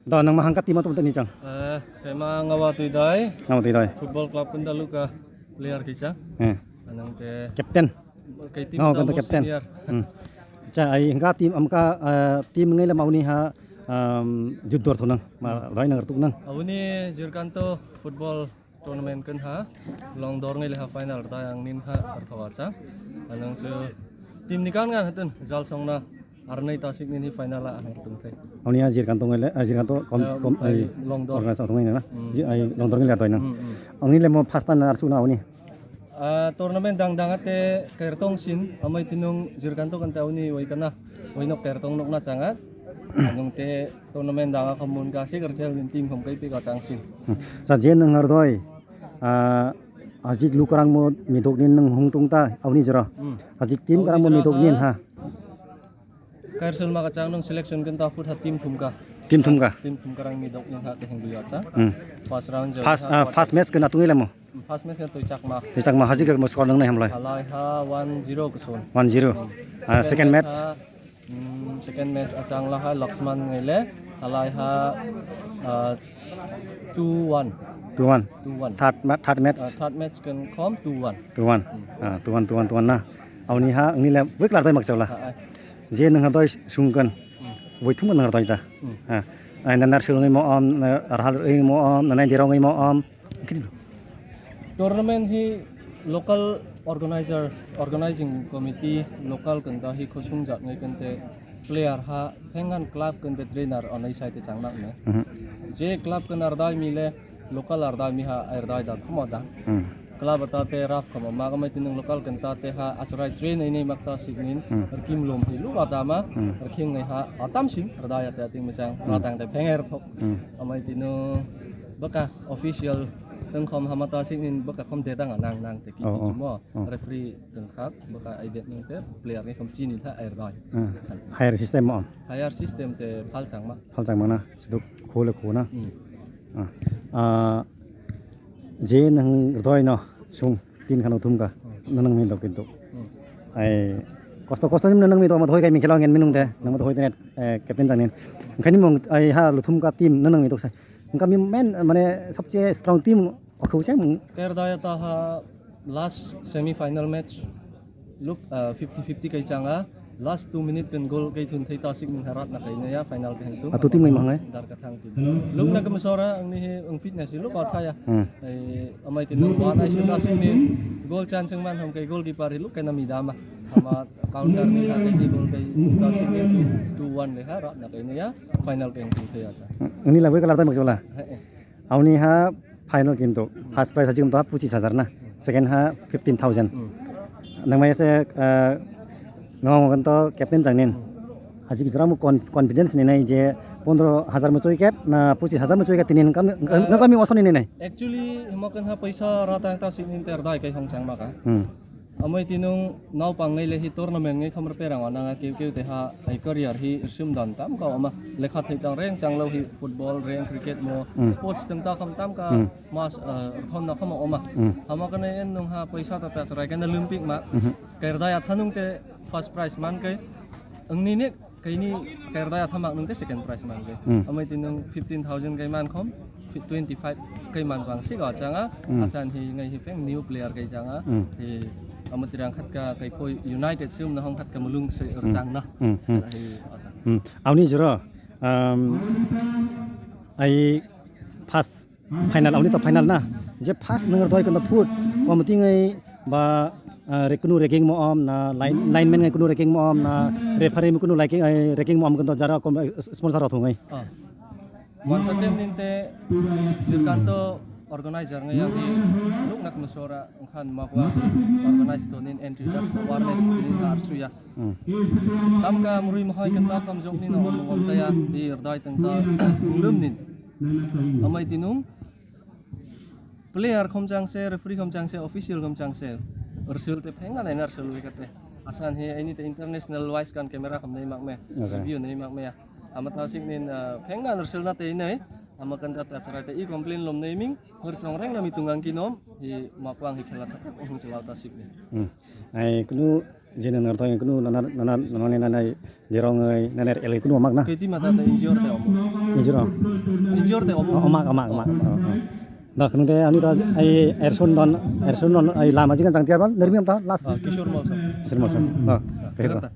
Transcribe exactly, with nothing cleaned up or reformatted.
Do nang ma hangka team atum tani chang. Eh, kema ngawa tui dai. Ngawa tui dai. Football club kunda luka player kisa. Eh. Anang te Captain. Kei team Ngawa tamo kanta captain. Senior. Hmm. Cha ai hangka team amka, eh, team ngai le mauni ha, um, judor thunang. Ma Hmm. Dai nang tuk nang. Auni Jirkanto football tournament kan ha long dor ngai le ha final ta yang nin ha arthawa cha. Anang se team ni kan ngan hatun jal song na arnai ta sik nin hi final a ang tung thai. Auni ya Jirkanto ngai le, ah, Jirkanto kom, Ya, kom, ai ai, long dor. Organize atung ngai na. Hmm. Ji ai long dor ngai le doi nang. Hmm, hmm. Auni le mo first time na arsu na auni. Ah, tournament dang dang ate kertong sin amai tinung Jirkanto kan ta auni wai kana wai nok kertong nok na changa. Anung te tournament dang akha mun ka sik archel nin team khom kai pe ka chang sin. Hmm. Sa je nang ardoi. Ah, ajik lukarang mo midok nin nang hung tung ta auni jora. Hmm. Ajik team Auni karang mo jora midok nin ha. Ha. Kair sul ma ka chang nung selection kan ta phut ha team thum ka. Team thum ka. Team thum karang midok nin ha ke hing duya cha. Hmm. First round jora First, ha, ah, quarter. First match kan atung ile mo. First match kan tui chakma. Tui chakma hajik mo score nang nai hamlai. Halai ha one zero kusun. One zero. Hmm. Ah, second Second match. Match ha, Hmm, second match achang laha Laxman ngele halai ha, ah, two one. Two one. Two one. Third ma-, third match. Ah, third match kan khom two one. Two one. Hmm. Ah, two one, two one, two one na. Auni ha, ngni le wik lar dai mak chawla. Ah, ah. Je nang ha doi sungkan. Hmm. Wai thum nang doi da. Hmm. Ah. Ai na nar sulung mo om, na rahal mo om, na nai dirong mo om. Tournament hi local organizer, organizing committee, local kanta hi khosung jat ngai kante player ha, phengan club kante trainer onai sai te chang nak ne. Mhm. Je club kan ardai mi le, local ardai mi ha, ardai da khoma da. Hmm. Club ata te raf khoma ma, amai tinung local kanta te ha, achurai train ai nei mak ta sik nin, Hmm. rkim lom hi lu ba da ma, Hmm. rkhing ngai ha, atam sin, ardai ata ting mechang, Hmm. ratang te phenger thok. Hmm. Amai tinung baka official tengkhom hamata sing nin baka khom dedang a nang nang te ki Oh, oh, chimo oh. Referee tengkhak baka ai det ning te player ni khom chini tha air dai. Hmm. Higher system mo. Higher system te phal chang ma. Phal chang ma na. Siduk khole kho na. Hmm. Ah. Ah, je nang doi no sung tin khano thum ka. Hmm. Nang mi dok kintu. Hmm. Ai kosto kosto nim nang mi dok ma doi kai mi khelo ngen minung te. Nang ma doi te, eh, captain tang nin. Khani mong ai ha lu thum ka team nang mi dok sai. Wngkha mi main, mane, sobse strong team, okhou se mung. Kairdai ata ha last semi final match. Look, ah, fifty fifty kai changa. Last two minute kan goal kai thun thai ta sik ning harat na kai na ya final kai tu. Atu team ngai mangai? Dar ka thang team. Look na kam sora ang ni he ang fitness look at kaya. Hmm. Ai, amai tin nang ba nai sik ta sik ning goal chance man ham kai goalkeeper hi look kai na mi dama. Ama counter ni ha kai ni goal kai ta sik ning two one le ha rat na kai na ya final kai thun thai ya sa. Ini lagu kalar ta mak jola. He, eh. Auni ha final kintu first prize hajik ta pochishajar na, second ha fifteen thousand. Hmm. Nang mai se, eh, nang kan to captain jang nin. Hajik jora mo con-, confidence ni nai je pondro hajar mo choi ket na pochishajar mo choi ket tinin kam, kam, kam mi osoni ni nai. Actually, himo kan ha paisa rata ta sik nin ter dai kai hong chang ma ka. Hmm. Amai tinung nau pangai le hi tournament ngai khamar perang anang a keu keu te ha ai career hi sum dan tam ka ama lekha thai tang reng chang lo hi football reng cricket mo Hmm. sports teng ta kham tam ka Hmm. mas, eh, thon na kham oma. Hmm. Hama ka nai en nung ha paisa ta ta chrai ka na Olympic ma. Mhm. Kairdai a thanung te first prize man kai. Ang ni ne Kaini kairdai athamak nung te second prize man ke. Hmm. Amai tinung fifteen thousand kai man khom, fi-, twenty five kai man bang si ga changa, Hmm. asan hi ngai hi peng new player kai changa. Hmm. Hi amatirang khat ka kai koi United sum na hong khat ka mulung se Hmm. chang na. Hmm, hmm. Hi acha. Hmm. Auni jero, um, ai first Final, auni to final na. Je first nang doi kono foot, committee ngai ba, ah, re-, kunu ragging mo om na line, lineman ngai kunu ragging mo om na referee mo kunu liking, ai, ragging mo om kono jara kom, eh, sponsor rok thung ngai. Ah. Mansa chem ninte Srikanto organizer ngai yang hi nuk nak mesora ungkhan makwa organize to nin entry tax awareness nin har suya. Hmm. Tamka murui mahai kenta kamjok ni no om om taya di rdai tengta lum nin. Amai tinung player khom chang se, referee khom chang se, official khom chang se. Rsul te phenga nai na rsul kate. Asan he aini te international wise kan camera khom nei mak me. Asa. Review nei mak me ya. Ama ta sik nin, ah, phenga rsul na te nei. Ama kan ta ta chara te i complain lom nei ming. Hor chong reng na mi tungang kinom. Hi makwang hi khela thata hung chlau ta sik ni. Hmm. Ai kunu Jene ngar thoi kunu nanar, nanar, nanar, nanar, jerong ai, nanar elai kunu mak na. Keti mata ta injure ta omo. Injure. Injor de omo. Omak, omak, omak. Da khunu de ani da ai Erson don, Erson don ai lama jingan jang tiar ban nermi am ta last. Kishore Molsom. Kishore Molsom. Oh, kehta.